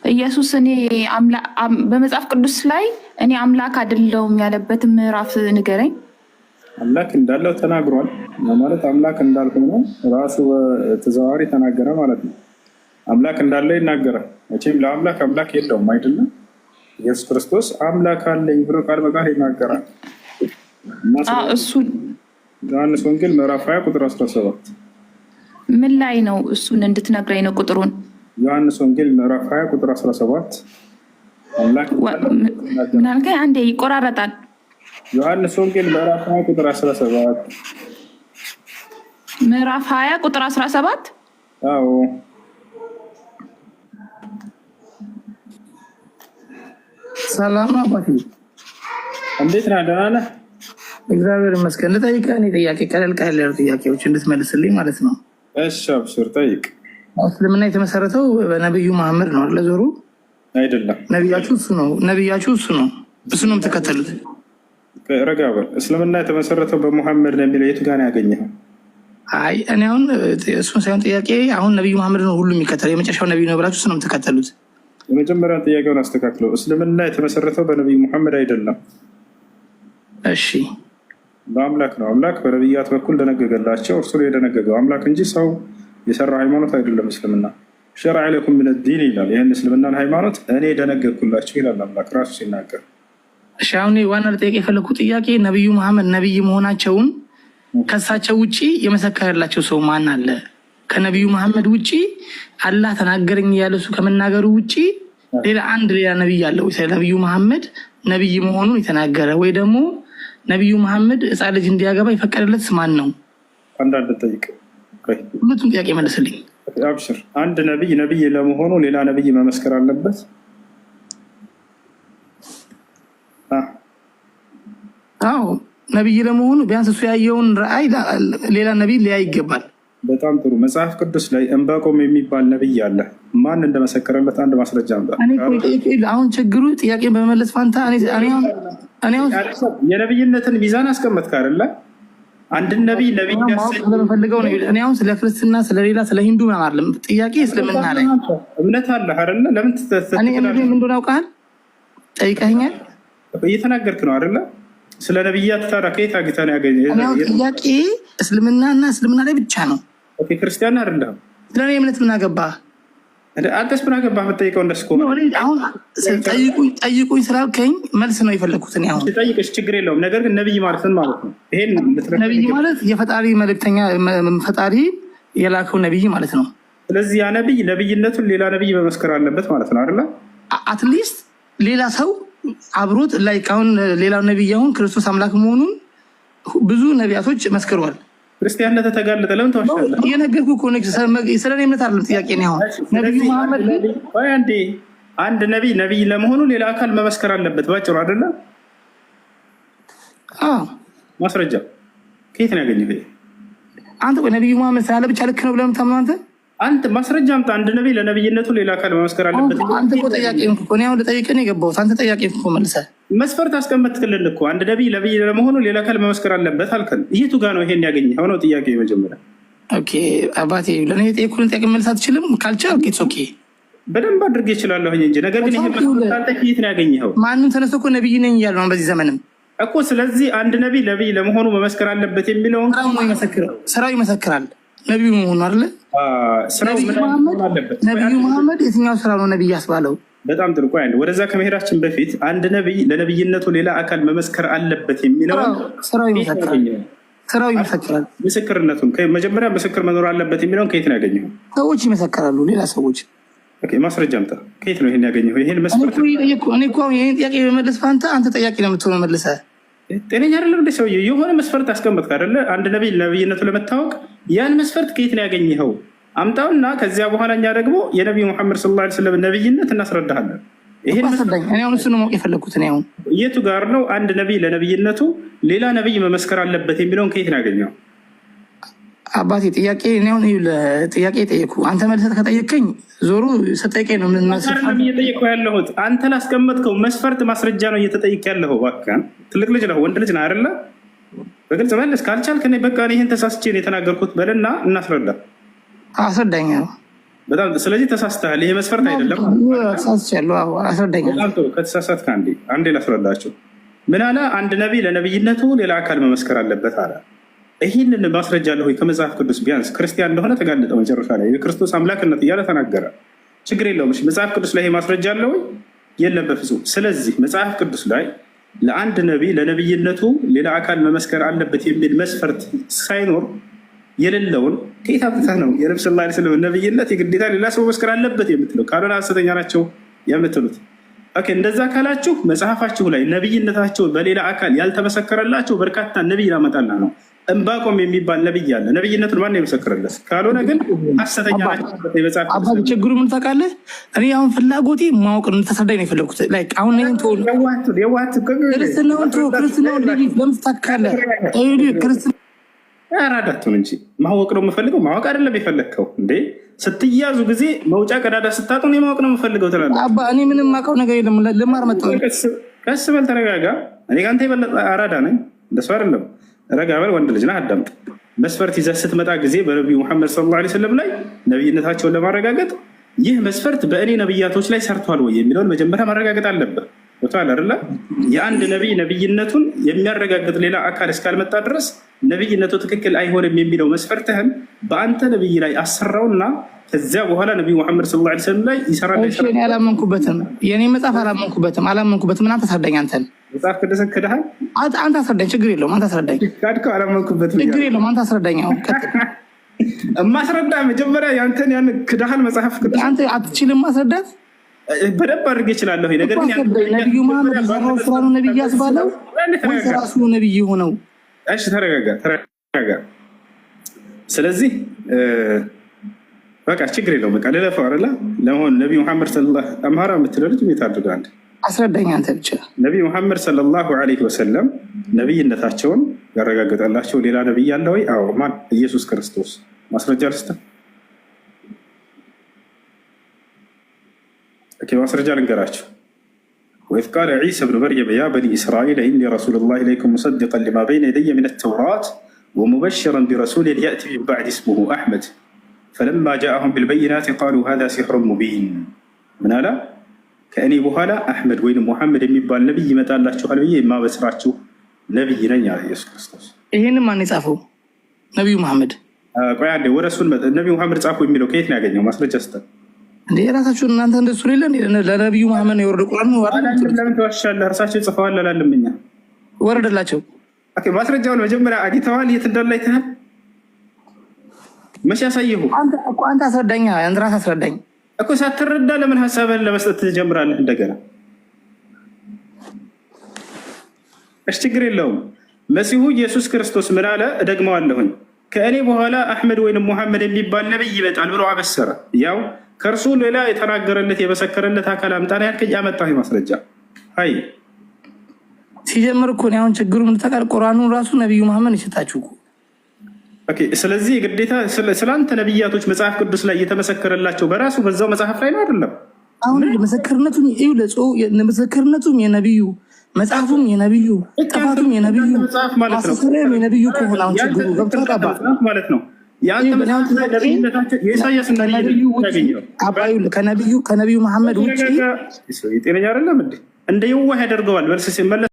ኢየሱስ እኔ በመጽሐፍ ቅዱስ ላይ እኔ አምላክ አይደለሁም ያለበትን ምዕራፍ ንገረኝ። አምላክ እንዳለው ተናግሯል። ማለት አምላክ እንዳልሆነ ራሱ ተዘዋዋሪ ተናገረ ማለት ነው። አምላክ እንዳለው ይናገራል። መቼም ለአምላክ አምላክ የለውም አይደለም። ኢየሱስ ክርስቶስ አምላክ አለኝ ብሎ ቃል በቃል ይናገራል። እሱን ዮሐንስ ወንጌል ምዕራፍ 20 ቁጥር 17። ምን ላይ ነው? እሱን እንድትነግረኝ ነው ቁጥሩን። ዮሐንስ ወንጌል ምዕራፍ 20 ቁጥር 17። አምላክ ምን አልከኝ? አንዴ ይቆራረጣል። ዮሐንስ ወንጌል ምዕራፍ 20 ቁጥር 17። ምዕራፍ 20 ቁጥር 17። አዎ። ሰላም አባቴ። እንዴት ነህ? ደህና ነህ? እግዚአብሔር ይመስገን። ልጠይቅህ እኔ ጥያቄ፣ ቀለል ቀለል ያሉ ጥያቄዎች እንድትመልስልኝ ማለት ነው። እሺ አብሽር፣ ጠይቅ። እስልምና የተመሰረተው በነቢዩ መሐመድ ነው አይደለ? ዞሩ አይደለም። ነቢያችሁ እሱ ነው። ነቢያችሁ እሱ ነው። እሱ ነው የምትከተሉት። ረጋ በል። እስልምና የተመሰረተው በሙሐመድ ነው የሚለው የቱ ጋር ነው ያገኘኸው? አይ፣ እኔ አሁን እሱን ሳይሆን ጥያቄ አሁን ነቢዩ መሐመድ ነው ሁሉ የሚከተለው፣ የመጨረሻው ነቢዩ ነው ብላችሁ እሱ ነው የምትከተሉት። የመጀመሪያ ጥያቄውን አስተካክለው። እስልምና የተመሰረተው በነቢዩ ሙሐመድ አይደለም። እሺ። በአምላክ ነው። አምላክ በነቢያት በኩል ደነገገላቸው። እርሱ ነው የደነገገው አምላክ እንጂ ሰው የሰራ ሃይማኖት አይደለም። እስልምና شرع لكم من الدين ይላል። ይህን እስልምናን ሃይማኖት እኔ ደነገግኩላችሁ ይላል አምላክ ራሱ ሲናገር። እሺ፣ አሁን ዋና ልጠይቅ የፈለግኩት ጥያቄ ነቢዩ መሐመድ ነቢይ መሆናቸውን ከእሳቸው ውጭ የመሰከረላቸው ሰው ማን አለ? ከነቢዩ መሐመድ ውጭ አላህ ተናገረኝ ያለ እሱ ከመናገሩ ውጭ ሌላ አንድ ሌላ ነቢይ አለ ወይ? ስለ ነቢዩ መሐመድ ነቢይ መሆኑን የተናገረ ወይ ደግሞ ነቢዩ መሐመድ ሕፃን ልጅ እንዲያገባ የፈቀደለት ማን ነው? አንዳንድ ጠይቅ። ሁለቱም ጥያቄ መልስልኝ። አብሽር። አንድ ነቢይ ነቢይ ለመሆኑ ሌላ ነቢይ መመስከር አለበት? አዎ፣ ነቢይ ለመሆኑ ቢያንስ እሱ ያየውን ራእይ ሌላ ነቢይ ሊያይ ይገባል። በጣም ጥሩ። መጽሐፍ ቅዱስ ላይ ዕንባቆም የሚባል ነቢይ አለ። ማን እንደመሰከረለት አንድ ማስረጃ አምጣ። አሁን ችግሩ ጥያቄን በመመለስ ፋንታ የነቢይነትን ሚዛን አስቀመጥክ አይደለ? አንድን ነቢይ ነቢይ ስለምፈልገው ነው። እኔ አሁን ስለ ክርስትና ስለሌላ ስለ ሂንዱ ምናምን አይደለም። ጥያቄ እስልምና ላይ እምነት አለ አይደለ? ለምን እኔ እምነቴ ምን እንደሆነ አውቃለሁ። ጠይቀኸኛል። እየተናገርክ ነው አይደለ? ስለ ነቢያት ታዲያ ከየት አግኝተህ ነው ያገኘኸው? ጥያቄ እስልምና እና እስልምና ላይ ብቻ ነው። ክርስቲያን አይደለም። ስለ እኔ እምነት ምን አገባህ? አንተስ ምን አገባህ? የምትጠይቀው እንደሱ ከሆነ አሁን ጠይቁኝ ስላልከኝ መልስ ነው የፈለግኩት። እኔ አሁን ጠይቅሽ ችግር የለውም። ነገር ግን ነቢይ ማለት ምን ማለት ነው? ይሄን ነቢይ ማለት የፈጣሪ መልእክተኛ፣ ፈጣሪ የላከው ነቢይ ማለት ነው። ስለዚህ ያ ነቢይ ነቢይነቱን ሌላ ነቢይ መመስከር አለበት ማለት ነው አይደለ? At least ሌላ ሰው አብሮት like አሁን ሌላው ነቢይ አሁን ክርስቶስ አምላክ መሆኑን ብዙ ነቢያቶች መስክረዋል። ክርስቲያንነት ተጋለጠ። ለምን ተዋሻለህ? እየነገርኩህ እኮ ነው። ስለ እኔ እምነት አይደለም ጥያቄ ነው። አሁን ነቢዩ መሐመድ አንዴ አንድ ነቢይ ነቢይ ለመሆኑ ሌላ አካል መመስከር አለበት። ባጭሩ አይደለ? ማስረጃ ከየት ነው ያገኘኸው? አንተ ቆይ፣ ነቢዩ መሐመድ ስላለ ብቻ ልክ ነው ብለህ የምታምነው አንተ? አንተ ማስረጃ አምጣ። አንድ ነቢይ ለነቢይነቱ ሌላ አካል መመስከር አለበት። አንተ እኮ ጠያቂ እኮ፣ እኔ አሁን ልጠይቅህ ነው የገባሁት። አንተ ጠያቂ እኮ መልሰህ መስፈርት አስቀመጥክልን እኮ። አንድ ነቢይ ነቢይ ለመሆኑ ሌላ አካል መመስከር አለበት አልከን። የቱ ጋ ነው ይሄን ያገኘኸው ነው ጥያቄ መጀመሪያ። Okay አባቴ፣ ለእኔ የጠየኩህን ጥያቄ መልስ አትችልም። ካልቻልክ it's okay። በደንብ አድርጌ እችላለሁኝ እንጂ ነገር ግን ይሄ መስፈርት አንተ ከየት ነው ያገኘኸው? ማንም ተነስቶ እኮ ነቢይ ነኝ እያሉ ነው በዚህ ዘመንም። እኮ። ስለዚህ አንድ ነቢይ ነቢይ ለመሆኑ መመስከር አለበት የሚለውን ስራው ነው ይመሰክራል። ስራው ይመሰክራል ነቢዩ መሆኑ አይደለ? ስራው ምን አለበት? ነቢዩ መሐመድ የትኛው ስራ ነው ነቢይ ያስባለው? በጣም ጥሩ። ቆይ፣ ወደዛ ከመሄዳችን በፊት አንድ ነቢይ ለነቢይነቱ ሌላ አካል መመስከር አለበት የሚለውን ስራው ይመሰክራል። ስራው ይመሰክራል። ምስክርነቱን መጀመሪያ ምስክር መኖር አለበት የሚለውን ከየት ነው ያገኘኸው? ሰዎች ይመሰክራሉ። ሌላ ሰዎች። ማስረጃ አምጣ። ከየት ነው ይሄን ያገኘኸው? ይሄን መስፈርት እኔ እኮ ይሄን ጥያቄ በመለስ ፋንታ አንተ ጠያቂ ነው የምትሆነው መልሰህ። ጤነኛ አይደለም እንደ ሰውዬው። የሆነ መስፈርት አስቀመጥክ አይደለ? አንድ ነቢይ ለነቢይነቱ ለመታወቅ ያን መስፈርት ከየት ነው ያገኘኸው? አምጣውና ከዚያ በኋላ እኛ ደግሞ የነቢዩ ሙሐመድ صلى الله عليه وسلم ነቢይነት እናስረዳሃለን። ይሄን አስረዳኝ። እኔ አሁን እሱን ነው ማወቅ የፈለግኩት። እኔ አሁን የቱ ጋር ነው አንድ ነቢይ ለነቢይነቱ ሌላ ነቢይ መመስከር አለበት የሚለውን ከየት ነው ያገኘው? አባቴ፣ ጥያቄ እኔ አሁን ጥያቄ ጠየኩ። አንተ መልሰህ ከጠየቀኝ ዞሩ ስጠይቀኝ ነው። አይደለም እየጠየቅኩ ያለሁት፣ አንተ ላስቀመጥከው መስፈርት ማስረጃ ነው እየተጠየቅ ያለኸው። እባክህ፣ ትልቅ ልጅ ነህ፣ ወንድ ልጅ ነህ አይደለ? በግልጽ መልስ። ካልቻልክ እኔ በቃ ይህን ተሳስቼ ነው የተናገርኩት በልና እናስረዳ። አስረዳኝ ነው። በጣም ስለዚህ ተሳስተሃል። ይሄ መስፈርት አይደለም። ተሳስቻለሁ። አስረዳኛል። በጣም ጥሩ። ከተሳሳትክ አንዴ አንዴ ላስረዳቸው። ምን አለ? አንድ ነቢይ ለነቢይነቱ ሌላ አካል መመስከር አለበት አለ። ይህንን ማስረጃ አለ ወይ ከመጽሐፍ ቅዱስ? ቢያንስ ክርስቲያን እንደሆነ ተጋለጠ። መጨረሻ ላይ የክርስቶስ አምላክነት እያለ ተናገረ። ችግር የለውም። እሺ መጽሐፍ ቅዱስ ላይ ይሄ ማስረጃ አለ ወይ? የለም በፍጹም። ስለዚህ መጽሐፍ ቅዱስ ላይ ለአንድ ነቢይ ለነቢይነቱ ሌላ አካል መመስከር አለበት የሚል መስፈርት ሳይኖር የሌለውን ከየት አምጥተህ ነው የነብዩ ሰለላሁ ዐለይሂ ወሰለም ነቢይነት የግዴታ ሌላ ሰው መመስከር አለበት የምትለው? ካልሆነ ሐሰተኛ ናቸው የምትሉት። Okay፣ እንደዛ ካላችሁ መጽሐፋችሁ ላይ ነቢይነታቸው በሌላ አካል ያልተመሰከረላቸው በርካታ ነቢይ ላመጣላ ነው። ዕንባቆም የሚባል ነቢይ አለ። ነቢይነቱን ማን የመሰከረለት? ካልሆነ ግን ሐሰተኛ ናቸው። የመጽሐፍ አባ ችግሩ ምን ታውቃለህ? እኔ አሁን ፍላጎቴ ማወቅ ነው፣ እንድታስረዳኝ ነው የፈለግኩት። Like አሁን እኔን ተወው፣ ክርስትናውን ተወው፣ ክርስትናውን ለምን ትታካለህ? ክርስትና አራዳቱን እንጂ ማወቅ ነው የምፈልገው። ማወቅ አይደለም የፈለግከው እንዴ? ስትያዙ ጊዜ መውጫ ቀዳዳ ስታጡ እኔ ማወቅ ነው የምፈልገው ትላለህ። አባ እኔ ምንም የማውቀው ነገር የለም። ልማር መጣሁ። ቀስ በል ተረጋጋ። እኔ ከአንተ የበለጠ አራዳ ነኝ። እንደሱ አይደለም። ረጋ በል፣ ወንድ ልጅ ነህ፣ አዳምጥ። መስፈርት ይዘህ ስትመጣ ጊዜ በነቢዩ ሙሐመድ ሰለላሁ ዐለይሂ ወሰለም ላይ ነቢይነታቸውን ለማረጋገጥ ይህ መስፈርት በእኔ ነቢያቶች ላይ ሰርቷል ወይ የሚለውን መጀመሪያ ማረጋገጥ አለብህ። ገብቶሃል አይደለ? የአንድ ነቢይ ነቢይነቱን የሚያረጋግጥ ሌላ አካል እስካልመጣ ድረስ ነቢይነቱ ትክክል አይሆንም የሚለው መስፈርትህን በአንተ ነቢይ ላይ አሰራውና ከዚያ በኋላ ነቢዩ ሙሐመድ ሰለላሁ ዐለይሂ ወሰለም ላይ ይሰራል። እሺ፣ እኔ አላመንኩበትም። የኔ መጽሐፍ አላመንኩበትም፣ አላመንኩበትም። አንተ አስረዳኝ። አንተን መጽሐፍ ቅዱስን ክደሃል። አንተ አስረዳኝ። ችግር የለውም። አንተ አስረዳኝ። ካድከው፣ አላመንኩበትም። ችግር የለውም። አንተ አስረዳኝ። አሁን ቀጥል። እማስረዳ መጀመሪያ ያንተን ያን ክደሃል። መጽሐፍ ቅዱስ አንተ አትችልም ማስረዳት። በደንብ አድርጌ እችላለሁ። ነገር ግን ነቢዩ መሐመድ የሰራው ስራ ነው ነቢይ ያስባለው ወይስ ራሱ ነቢይ የሆነው? እሺ ተረጋጋ፣ ተረጋጋ። ስለዚህ በቃ ችግር የለውም። በቃ ልለፈው አይደለ? ለመሆኑ ነቢዩ ሙሐመድ ሰለላሁ አምሃራ የምትለው ልጅ ቤት አድርገህ አንድ አስረዳኝ አንተ ብቻ። ነቢዩ ሙሐመድ ሰለላሁ ዐለይሂ ወሰለም ነቢይነታቸውን ያረጋገጠላቸው ሌላ ነቢይ አለ ወይ? አዎ። ማን? ኢየሱስ ክርስቶስ። ማስረጃ ልስጥህ። Okay፣ ማስረጃ ልንገራችሁ። وإذ قال عيسى ابن مريم يا بني إسرائيل إني رسول الله إليكم مصدقا لما بين يدي من التوراة ومبشرا برسول يأتي من بعدي اسمه أحمد فلما جاءهم بالبينات قالوا هذا سحر مبين። ምን አለ? ከእኔ በኋላ አሕመድ ወይም ሙሐመድ የሚባል ነቢይ ይመጣላችኋል ብዬ የማበስራችሁ ነቢይ ነኝ አለ ኢየሱስ ክርስቶስ። ይህንን ማን የጻፈው? ነቢዩ መሐመድ። ቆይ አንዴ ወደ እሱን ነቢዩ መሐመድ ጻፉ የሚለው ከየት ነው ያገኘው? ማስረጃ ስጠን። እንደ የራሳችሁ እናንተ እንደሱ ሌለ ለነቢዩ መሐመድ ነው የወረደ ቁርአን ነው። ለምን ትዋሻለህ? እርሳቸው ጽፈዋል አላለም። እኛ ወረደላቸው። Okay፣ ማስረጃውን መጀመሪያ አግኝተዋል። የት እንዳለ አይተሃል? መቼ ያሳየሁ? አንተ አስረዳኝ። አንተ ራስህ አስረዳኝ እኮ። ሳትረዳ ለምን ሀሳብህን ለመስጠት ትጀምራለህ እንደገና? እሺ ችግር የለውም። መሲሁ ኢየሱስ ክርስቶስ ምን አለ? እደግመዋለሁኝ። ከእኔ በኋላ አሕመድ ወይንም ሙሐመድ የሚባል ነቢይ ይመጣል ብሎ አበሰረ። ያው ከእርሱ ሌላ የተናገረለት የመሰከረለት አካል አምጣ ያልከኝ አመጣሁ ማስረጃ። አይ ሲጀምር እኮ እኔ አሁን ችግሩ ምን ታውቃለህ? ቁርአኑን ራሱ ነቢዩ መሐመድ ይሰጣችሁ እኮ። Okay። ስለዚህ ግዴታ ስለአንተ ነቢያቶች መጽሐፍ ቅዱስ ላይ የተመሰከረላቸው በራሱ በዛው መጽሐፍ ላይ ነው አይደለም? አሁን ምስክርነቱም ምስክርነቱም የነቢዩ፣ መጽሐፉም የነቢዩ፣ ጥፋቱም የነቢዩ መጽሐፍ ማለት ነው። ማስተሰሪያም የነቢዩ ከሆነ አሁን ችግሩ ገብቶሃል አባ? ማለት ነው። የአንተ መጽሐፍ ላይ ነቢይነታቸው የኢሳያስን ነቢይነት ከነቢዩ መሐመድ ውጭ ጤነኛ አይደለም እንዴ? እንደ የዋህ ያደርገዋል። መልስ ሲመለስ